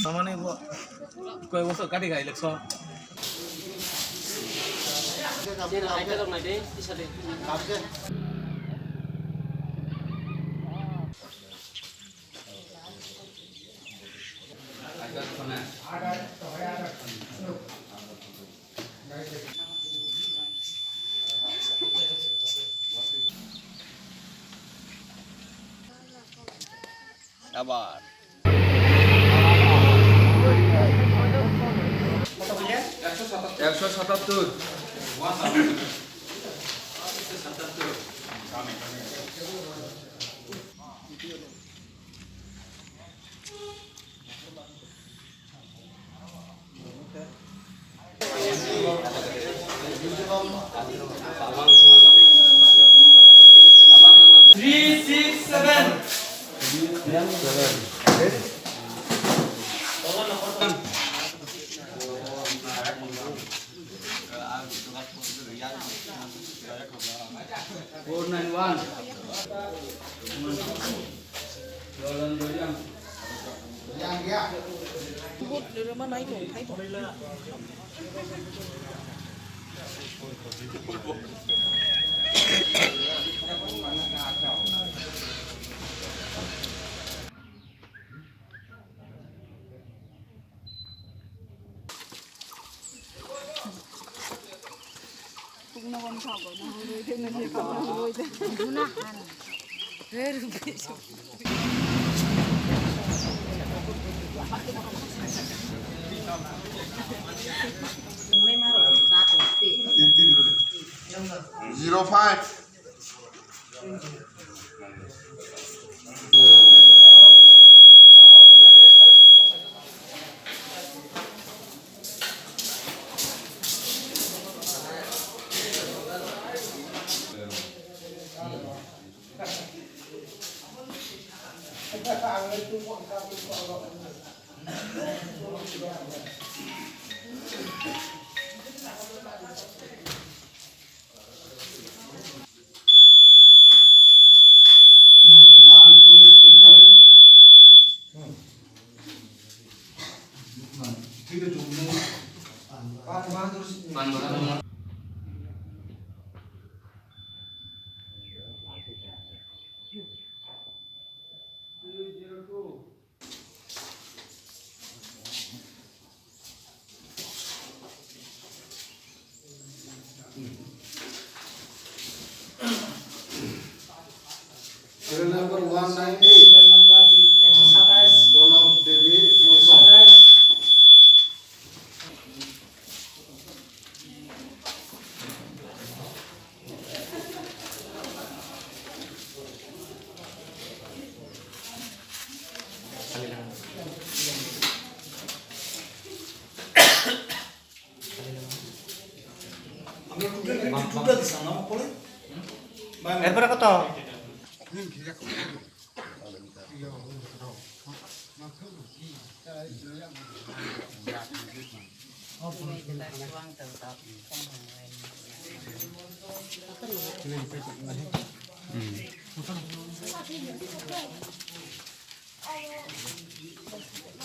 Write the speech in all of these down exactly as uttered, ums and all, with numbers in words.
Tamani bo. Koi bosor kati ga election. Abar. Ekso satattor. Three, six, seven. Four nine one. Zero five. One, two, three, four. Serial number one nine eight. Bonok Devi Mukong. Erpore koto?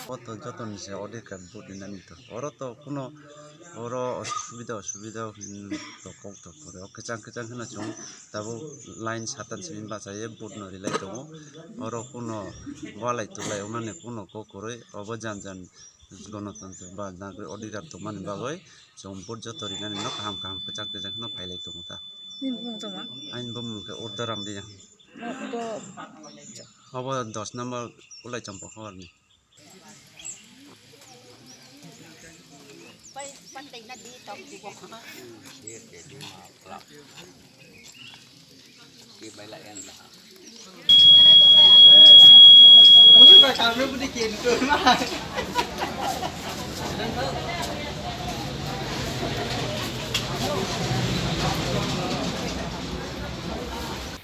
O to jotoni se order card vote rinani to. Oro to kuno oro osubida osubida to kok to pore. O kwchang kwchang kheno chwng tabuk line satan simi bachaye vote no rilai tongo. Oro kuno walai tulai wngnani kuno kok kwrwi obo jan jan Gonotontro ba nagri odhikar tongmani bagwi chwng vote joto rinani no kaham kaham kwchang kwchang kheno phailai tongo ta. Nini bumung tongma? Ani bumung khe Urdaram Reang. Bo, bo. Obo dos number Ulaichompo horni.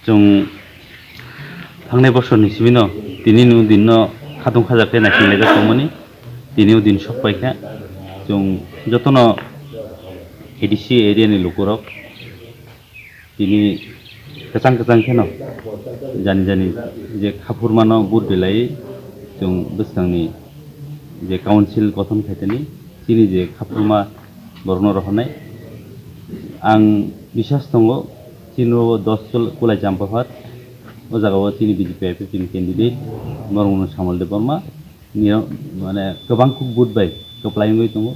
Chwng thangnai bosorni simino tini ni o din no khatung khaja khe naising laijak tongmani. Tini o din sok pai kha, chwng jotono A D C area ni lukurok tini Kwchang kwchang kheno jani jani je khaphurmano vote rwlai chwng bwskangni je council gothon khaitani chini je khaphurma borokno rohornai. Ang biswas tongo chini o dos chol kulai champaphat o jaga o chini B J P I P F ni candidate Bormoni Samal Debbarma ni mane kwbang kuk vote bai kwplai wngwi tongo.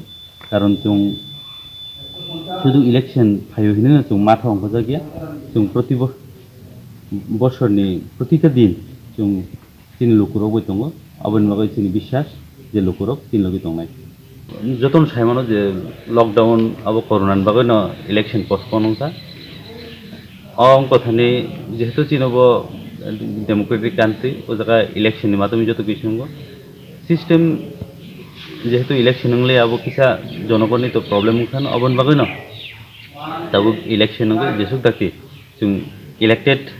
Karon chwng sudu election phaio hinwi chwng matha ongkhojak ya, chwng proti bo-, bosorni protita din chwng chini lukurok bai tongo, aboni bagwi chini biswas je lukurok chini logi tongnai. Jotono saimano je lockdown abo corona ni bagwino election postpone wngkha. O wngkha thani jehetu chini bo democratic country, o jaga election ni matami joto kisu wngo. System jehetu election wngli abo kisa jonogonni to problem wngkha, aboni bagwino tabuk election wngwi jesuk dakti chwng elected,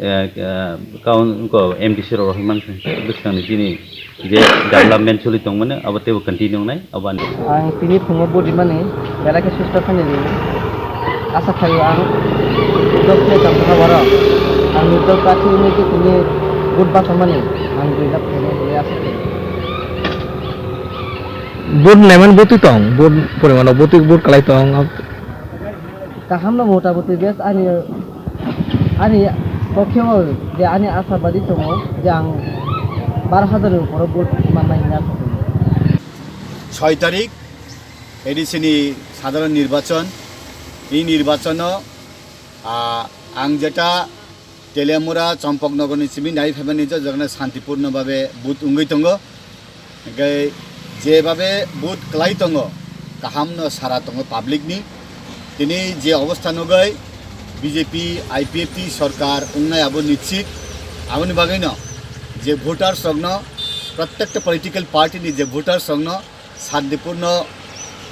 eh, eh, kaun ko M D C rok rohorwi mankha. Bwskangni chini je development choli tongmani abo teibo continue wngnai abo ani. Ang tini phungo vote rimani belai khe susto khainani asa khaio ang. Nirdosh khe tongkha oro. Ang nirdosh khe tini tini vote bachomani ang dui lakh khainani asa khaio. Vote naiman bwtwi tong, vote porimano bwtwi vote kwlai tong. Kaham no mota moti best ani, ani pokhe o je ani asabadi tongo je ang baro hajar ni upor o vote mannai hinwi asa tongo. Soi tarik A D C ni sadharon nirbachon, ei nirbachono, ah, ang jeta Teliamura, Chompoknogor ni simi nai phaimani jojagna santipurno babe vote wngwi tongo. Hingke je babe vote kwlai tongo, kaham no sara tongo public ni. Tini je obostha nugwi B J P I P F T sorkar wngnai abo nischit. Aboni bagwi no je voters rok no, prottekta political party ni je voters rok no santipurno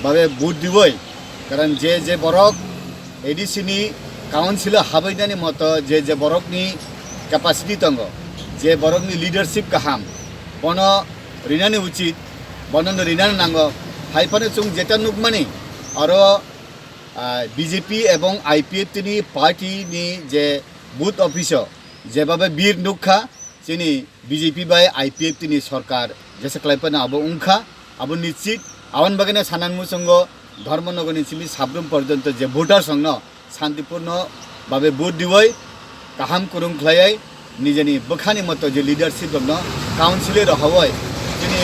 babe vote diwi, karon je je borok A D C ni council o habainani moto je je borokni capacity tongo, je borokni leadership kaham, bono rinani uchit, bono no rinani nango. Hai phano chwng jeta nukmani oro, ah, B J P ebong I P F T ni party ni je booth office o jebabe bir nukha, chini B J P bai I P F T ni sorkar jesa kwlai phano abo wngkha, abo nischit. Aboni bagwino sanani muchungo Dharmanagar ni simi Sabrum porjonto je voters rokno santipurno babe vote diwi kaham kwrwng khlaiwi nijeni bwkhani moto je leadership rokno council o rohorwi chini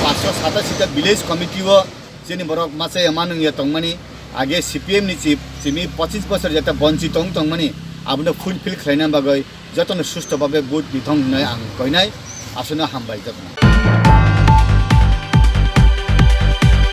paanch sho satashi ta village committee o chini borok masa ya manung ya tongmani, age C P M ni chief simi pochis bosor jeta bonchi tong tongmani, abono fulfill khlaina bagwi jotono susto babe vote di thong hinwi ang koinai, aswkno hambai jotono.